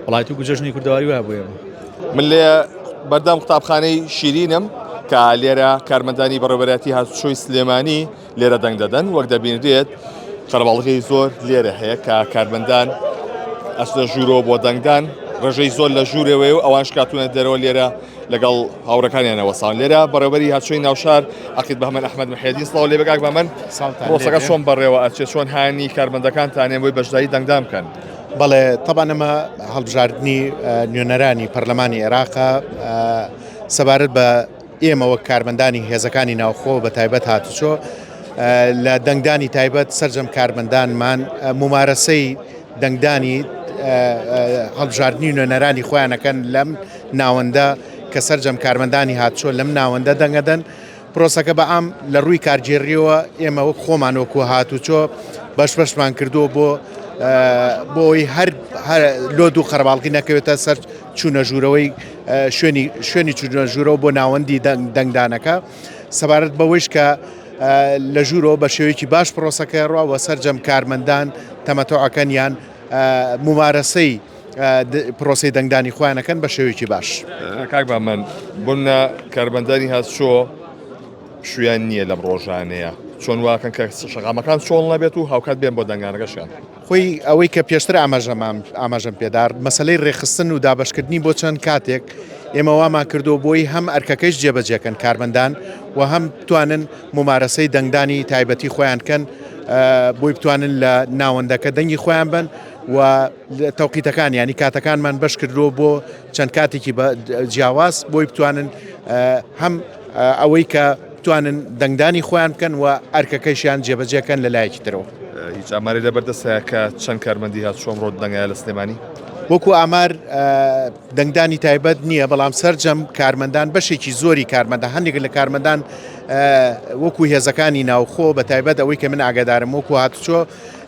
وڵاتی و جەژنی کوردەواری وایە بۆ ئێمە. من لێ بەردەم قوتابخانەی شیرینم کە لێرە کارمەندانی بەڕێوەبەرایەتی هاتوچۆی سلێمانی لێرە دەنگ دەدەن وەک دەبینرێت قەرەباڵغی زۆر لێرە هەیە کە کارمەندان ئەچنە ژوورەوە بۆ دەنگدان ڕێژەی زۆر لە ژوورەوەی و ئەوان شکاتونە دەرەوە لێرە لەگەڵ هاوڕەکانیانە وەسان لێرە بەڕێوەبەری هاتوچۆی ناوشار عەقید بەهمەن ئەحمەد محێدین سڵاو لێ بێ کاک بەهمەن پرۆسەکە چۆن بەڕێوە ئەچێت چۆن هانی کارمەندەکانتانێن بۆی بەشداری دەنگدان بکەن؟ بەڵێ تەبان ئەمە هەڵبژاردنی نوێنەرانی پەرلەمانی عێراقە سەبارەت بە ئێمە وەک کارمەندانی هێزەکانی ناوخۆ بە تایبەت هاتوچۆ لە دەنگدانی تایبەت سەرجەم کارمەندانمان ممارەسەی دەنگدانی هەڵبژاردنی نوێنەرانی خۆیانەکەن لەم ناوەندە کە سەرجەم کارمەندانی هاتوچۆ لەم ناوەندە دەنگەدەن پرۆسەکە بە عام لە ڕووی کارگێڕیەوە ئێمە وەک خۆمان وەکو هاتوچۆ بەش بەشمان کردووە بۆ بۆی هەر لۆد و قەرەباڵغی نەکەوێتە سەر چوونە ژوورەوەی شوێنی شوێنی چوونە ژوورەوە بۆ ناوەندی دەنگدانەکە سەبارەت بەوەیش کە لە ژوورەوە بە شێوەیەکی باش پرۆسەکە ڕوا وە سەرجەم کارمەندان تەمەتۆعەکەن یان ممارەسەی پرۆسەی دەنگدانی خۆیان ئەکەن بە شێوەیەکی باش. کاک بامەن بۆنە کارمەندانی هاتوچۆ پشویان نییە لەم ڕۆژانەیە چۆن واکەن کە شەقامەکان چۆڵ نەبێت و هاوکات بێن بۆ دەنگانەکەشیان؟ خۆی ئەوەی کە پێشتر ئاماژەمان ئاماژەم پێدار مەسلەی ڕێکخستن و دابەشکردنی بۆ چەند کاتێک ئێمە وامان کردو بۆی هەم ئەرکەکەیش جێبەجێکەن کارمەندان و هەم بتوانن ممارەسەی دەنگدانی تایبەتی خۆیان کەن بۆی بتوانن لە ناوەندەکە دەنگی خۆیان بن و تەوقیتەکان ینی کاتەکانمان بەش کردووە بۆ چەند کاتێکی جیاواز بۆی بتوانن هەم ئەوەی کە بتوانن دەنگدانی خۆیان بکەن و ئەرکەکەشیان جێبەجێکەن لە لایەکی ترەوە. هیچ ئاماری لەبەردەستە کە چەند کارمەندی هات چۆم ڕۆ دەنگایە لە سلێمانی؟ وەکو ئامار دەنگدانی تایبەت نییە بەڵام سەرجەم کارمەندان بەشێکی زۆری کارمەندە هەندێک لە کارمەندان وەکو هێزەکانی ناوخۆ بە تایبەت ئەوەی کە من ئاگادارم وەکو هاتوچۆ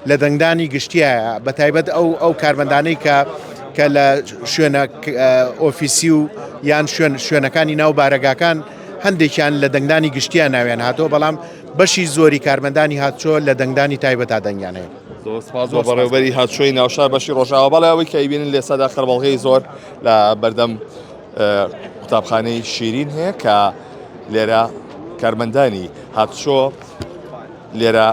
لە دەنگدانی گشتیایە بە تایبەت ئەو ئەو کارمەندانەی کە کە لە شوێنە ئۆفیسی و یان شوێن شوێنەکانی ناو بارەگاکان هەندێکیان لە دەنگدانی گشتیان ناویان هاتەوە بەڵام بەشی زۆری کارمەندانی هاتچۆ لە دەنگدانی تایبەتا دەنگیان هەیە. زۆر سپاس بۆ بەڕێوبەری هاتچۆی ناوشار بەشی ڕۆژاوا بەڵێ ئەوەی کە ئەیبینن لێسادا خەربەڵغەی زۆر لە بەردەم قوتابخانەی شیرین هەیە کە لێرە کارمەندانی هاتچۆ لێرە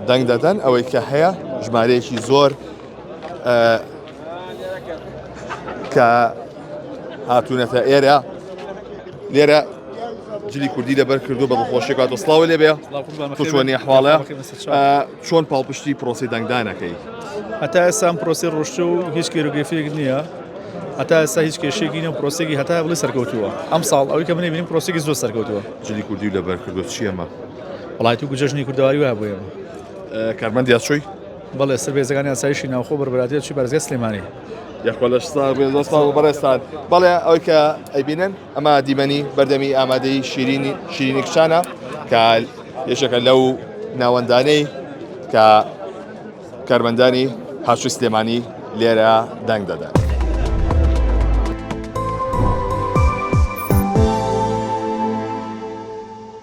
دەنگ دەدەن ئەوەی کە هەیە ژمارەیەکی زۆر کە هاتوونەتە ئێرە لێرە جلی کوردی لەبەر کردو بە دڵخۆشی کات و سڵاو لێ بێ تۆ چۆنی حواڵە چۆن پاڵپشتی پرۆسی دەنگدانەکەی هەتا ئێستا ئەم پرۆسی ڕۆشتە و هیچ کێروگرفێک نییە هەتا ئێستا هیچ کێشێکی نیە پرۆسێکی هەتا بڵێ سەرکەوتووە ئەم ساڵ ئەوەی کە منی بینیم پرۆسێکی زۆر سەرکەوتووە جلی کوردی لەبەر کردو چیەمە وڵاتی و جەژنی کوردەواری وایە بۆ ئێمە. کارمەند یاچۆی؟ بەڵێ سەر بێزەکانی ئاسایشی ناوخۆ بەربەراتیە چی پارێزگای سلێمانی. یاخوا لەش ساغ بێ زۆر سپاس بۆ بەڕێزتان. بەڵێ ئەوەی کە ئەیبینن ئەمە دیمەنی بەردەمی ئامادەی شیرینی شیرینی کچانە کە یەکێکە لەو ناوەندانەی کە کارمەندانی هاچوی سلێمانی لێرە دەنگ دەدەن.